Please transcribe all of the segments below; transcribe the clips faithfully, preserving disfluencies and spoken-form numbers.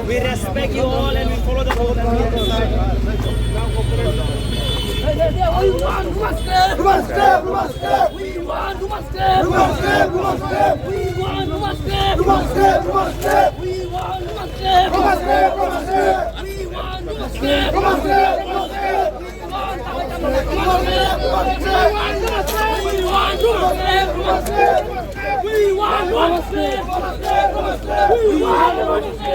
We respect you all and we follow the rules and we We want Rumaskep! Rumaskep! Rumaskep! We want Rumaskep! Rumaskep! Rumaskep! We want Rumaskep! Rumaskep! Rumaskep! We want Rumaskep! Rumaskep! Rumaskep! We want Rumaskep! We want Rumaskep! We want Rumaskep!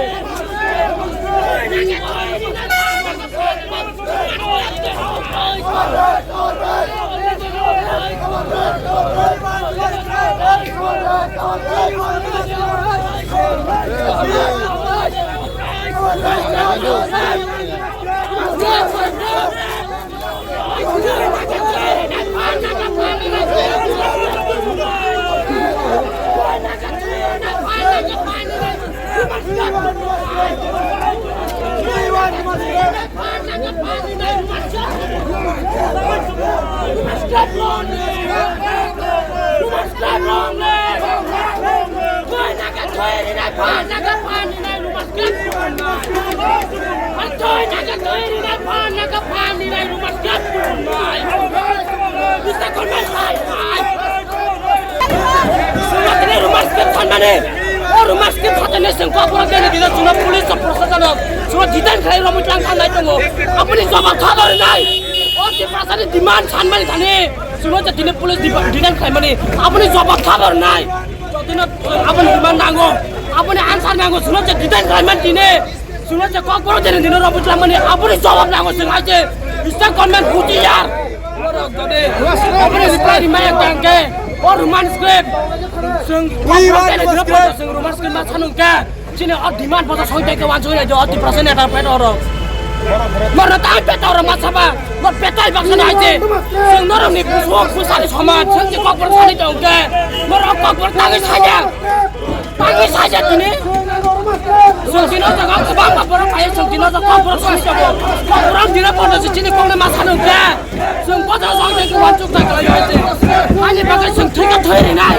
Rumaskep sanmani, o Rumaskep satene sengkok borok deni dino chwngno police o proshasano chwngno detain khlai romwi tlang thangnai tongo. Aboni jobab thado rinai. O Tiprasani demand sanmani thani chwngno je tini police deba-, detain khlaimani aboni jobab thado rinai. Jotino aboni demand nango, aboni answer nango, chwngno je detain khlaimani tini. Chwngno je kokborok jeni dino robo tlamani aboni jobab nango chwng hai je state government huti yar. Aboni reply rimaya tangke o Rumaskep. Chwng kokborok jeni dino poito chwng Rumaskep ma sanung ke. Chini o demand bosa soi teke wan soi o Tiprasa neta pet oro. Morna ta pet oro ma saba. Mor petai baksa na hai je. Chwng norok ni busuk busari somaj chwng je kokborok sani tongke. Morok kokborok tangwi saya. Tangwi saja tini. Songkino jaga kwbangma borok phai, songkino jaga borok songkino jaga. Borok dina kono se chini kokno ma sanu khe. Song koto song de kuwan chuk tak lai se. Ani bagai song thika thoi ri nai.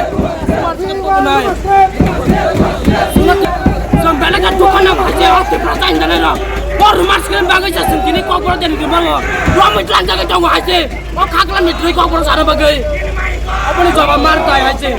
Nai. Song bela ka dukan na phai se, o Tiprasa indana ro. Bor mas kre bagai sa songkini kokborok den gimalo. Rom itlang jaga tongo hai se. O khakla ni throi kokborok sara bagai. Aboni jawab mar tai hai se.